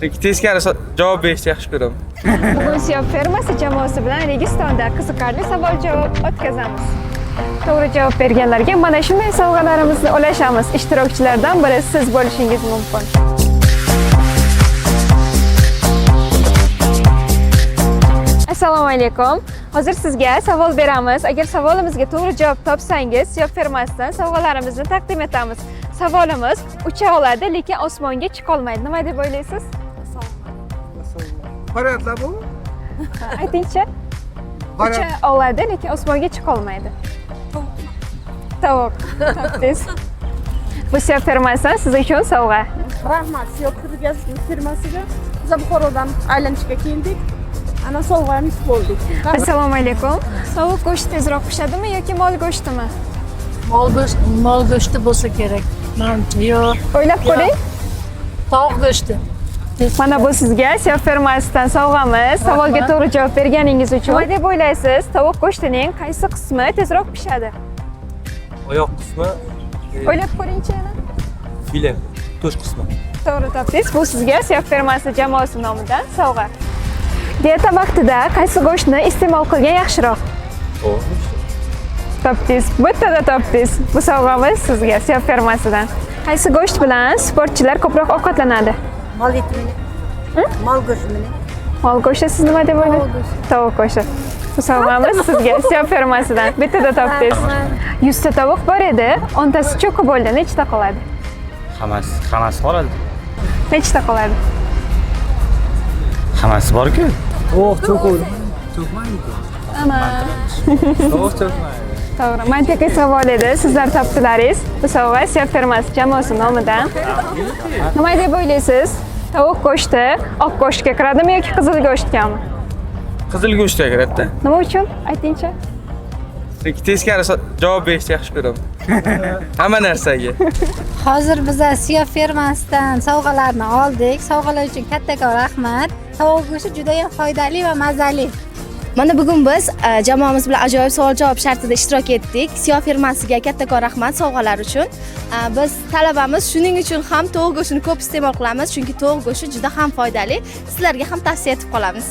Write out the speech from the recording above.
Chunki teskari javob berishni yaxshi ko'raman. Bugun Siyob fermasi jamoasi bilan Registonda qiziqarli savol-javob o'tkazamiz. To'g'ri javob berganlarga mana shunday sovg'alarimizni ulashamiz. Ishtirokchilardan biri siz bo'lishingiz mumkin. Assalomu alaykum. Hozir sizga savol beramiz. Agar savolimizga to'g'ri javob topsangiz, Siyob fermasidan sovg'alarimizni taqdim etamiz. Savolimiz: ucha oladi, lekin osmonga chiqa olmaydi. Nima deb o'ylaysiz? Variantlar bu? Aytingchi. Ucha oladi, lekin osmonga chiqa olmaydi. Tovuq. Topdingiz. Bu Siyob fermasidan siz uchun sovg'a. Rahmat, Siyob firmasiga. Biz Buxorodan aylanishga keldik. Ana sovg'a ham yutib oldik. Assalomu alaykum. Sovuq go'sht tezroq pishadimi yoki mol go'shtimi? Mol go'sht, mol go'shti bo'lsa kerak. Manimcha, yo'q. O'ylab ko'ring. Tovuq go'shti. Mana bu sizga Siyob fermasidan sovg'amiz. Savolga to'g'ri javob berganingiz uchun. Nima deb o'ylaysiz? Tovuq go'shtining qaysi qismi tezroq pishadi? Oyoq qismi, O'ylab ko'ringchi yana. File, to'sh qismi. To'g'ri topdingiz. Bu sizga Siyob fermasi jamoasi nomidan sovg'a. Dieta vaqtida qaysi go'shtni iste'mol qilgan yaxshiroq? To'g'ri. Topdingiz. Bittada topdingiz. Bu sovg'amiz sizga Siyob fermasidan. Qaysi go'sht bilan sportchilar ko'proq ovqatlanadi? Mol eti bilan. Mol go'shti bilan. Mol go'shti, siz nima deb o'ylaysiz? Tovuq go'shti. Bu sovg'amiz sizga Siyob fermasidan. Bittada topdingiz. 100 ta tovuq bor edi, 10 tasi cho'kib bo'ldi. Nechta qoladi? Hammasi qoladi. Nechta qoladi? Hammasi bor-ku. Tovuq cho'kadi. Cho'kmaydi. Tovuq cho'kmaydi. To'g'ri, mantiqiy savol edi. Sizlar topdilaringiz. Bu sovg'a Siyob fermasi jamoasi nomidan. Nima deb o'ylaysiz? Tovuq go'shti oq go'shtga kiradimi yoki qizil go'shtgami? Qizil go'shtga kiradi-da. Nima uchun? Aytingchi. Chunki teskari javob berishni yaxshi ko'raman. Hamma narsaga. Hozir biza Siyob fermasidan sovg'alarni oldik. Sovg'alar uchun kattakon rahmat. Tovuq go'shti juda ham foydali va mazali. Mana bugun biz jamoamiz bilan ajoyib savol-javob shartida ishtirok etdik. Siyob firmasiga kattakon rahmat sovg'alar uchun. Biz talabamiz, shuning uchun ham tovuq go'shtini ko'p iste'mol qilamiz, chunki tovuq go'shti juda ham foydali. Sizlarga ham tavsiya etib qolamiz.